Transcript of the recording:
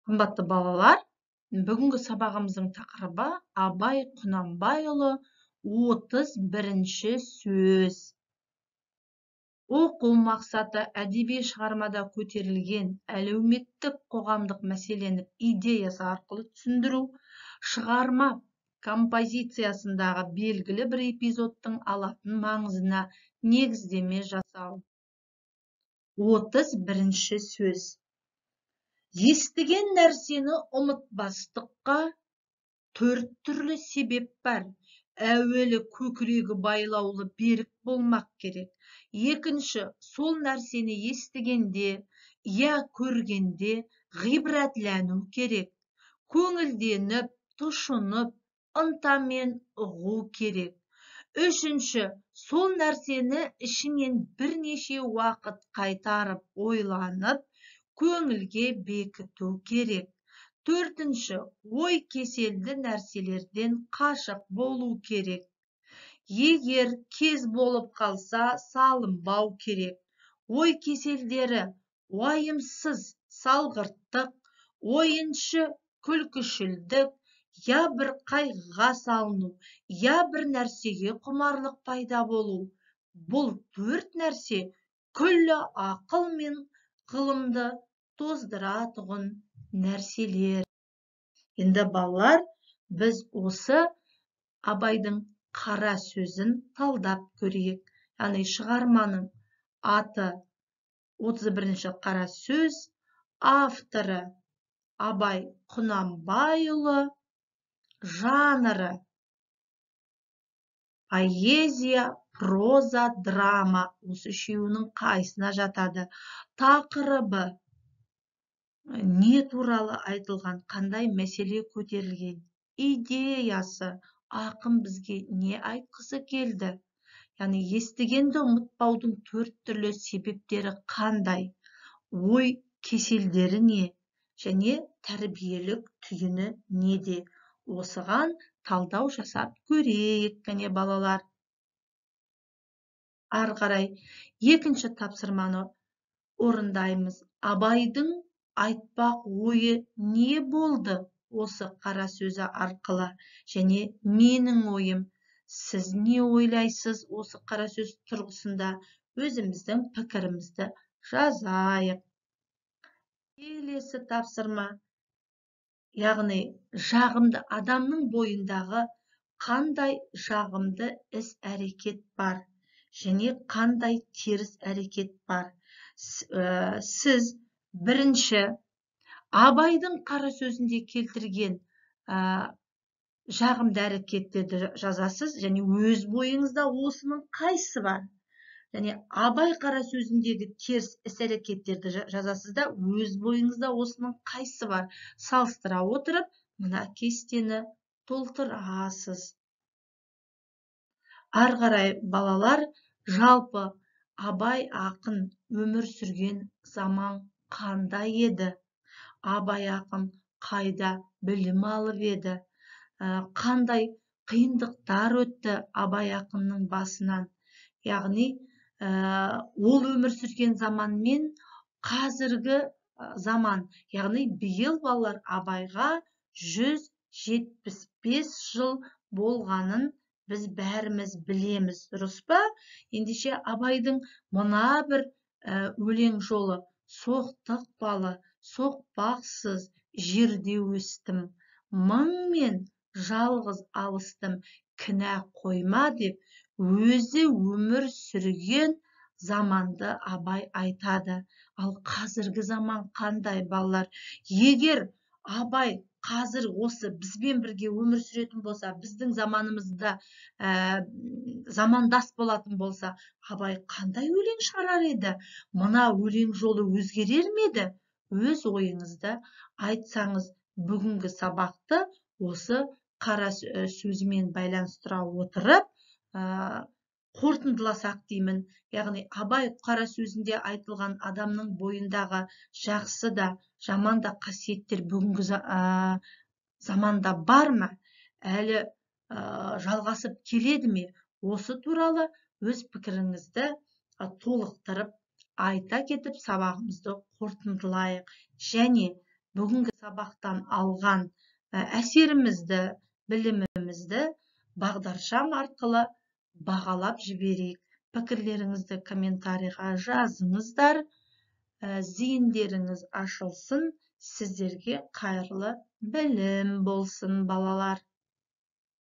Қымбатты балалар, бүгінгі сабағымыздың тақырыбы Абай Құнанбайұлы 31-ші сөз. Оқу мақсаты: әдеби шығармада көтерілген әлеуметтік қоғамдық мәселені идеясы арқылы түсіндіру, шығарма композициясындағы белгілі бір эпизодтың алатын маңызына негіздеме жасау. 31-ші сөз. Естіген нәрсені ұмытпастыққа төрт түрлі себеп бар. Әуелі көкірегі байлаулы берік болмақ керек. Екінші, сол нәрсені естігенде, я көргенде ғибратлану керек. Көңілденіп, тұшынып, ынтамен ұғу керек. Үшінші, сол нәрсені ішінен бірнеше уақыт қайтарып ойланып, көңілге бекіту керек. Төртінші, ой кеселді нәрселерден қашық болу керек. Егер кез болып қалса, салынбау керек. Ой кеселдері: уайымсыз салғырттық, ойыншы күлкішілдік, я бір қайғыға салыну, я бір нәрсеге құмарлық пайда болу. Бұл төрт нәрсе күллі ақыл мен ғылымды тоздыратұғын нәрселер. Енді, балалар, біз осы Абайдың қара сөзін талдап көрейік. Яғни шығарманың аты 31-ші қара сөз, авторы Абай Құнанбайұлы, жанры поэзия, проза, драма, осы үшеуінің қайсына жатады? Тақырыбы не туралы айтылған, қандай мәселе көтерілген? Идеясы, ақын бізге не айтқысы келді? Яғни естігенді ұмытпаудың төрт түрлі себептері қандай? Ой кеселдері не? Және тәрбиелік түйіні неде? Осыған талдау жасап көрейік, кәне, балалар. Ары қарай екінші тапсырманы орындаймыз. Абайдың айтпақ ойы не болды осы қара сөзі арқылы? Және менің ойым, сіз не ойлайсыз, осы қара сөз тұрғысында өзіміздің пікірімізді жазайық. Келесі тапсырма, яғни жағымды адамның бойындағы қандай жағымды іс әрекет бар және қандай теріс әрекет бар? Сіз бірінші Абайдың қара сөзінде келтірген жағымды әрекеттерді жазасыз және өз бойыңызда осының қайсысы бар? Және Абай қара сөзіндегі теріс іс әрекеттерді жазасыз да, өз бойыңызда осының қайсысы бар? Салыстыра отырып, мына кестені толтырасыз. Ары қарай, балалар, жалпы Абай ақын өмір сүрген заман қандай еді? Абай ақын қайда білім алып еді? Қандай қиындықтар өтті Абай ақынның басынан? Яғни ол өмір сүрген заман мен қазіргі заман, яғни биыл, балалар, Абайға 175 жыл болғанын біз бәріміз білеміз, дұрыс па? Ендеше Абайдың мына бір өлең жолы: «Соқтықпалы, соқпақсыз жерде өстім, мыңмен жалғыз алыстым, кінә қойма», – деп өзі өмір сүрген заманды Абай айтады. Ал қазіргі заман қандай, балалар? Егер Абай қазір осы бізбен бірге өмір сүретін болса, біздің заманымызда замандас болатын болса, Абай қандай өлең шығарар еді? Мына өлең жолы өзгерер ме еді? Өз ойыңызды айтсаңыз. Бүгінгі сабақты осы қара сөзімен байланыстыра отырып қорытындыласақ деймін. Яғни Абай қара сөзінде айтылған адамның бойындағы жақсы да, жаман да қасиеттер бүгінгі заманда бар ма, әлі жалғасып келеді ме? Осы туралы өз пікіріңізді толықтырып айта кетіп, сабағымызды қорытындылайық. Және Бүгінгі сабақтан алған әсерімізді, білімімізді бағдаршам арқылы бағалап жіберейік. Пікірлеріңізді комментарийға жазыңыздар. Зейіндеріңіз ашылсын, сіздерге қайырлы білім болсын, балалар.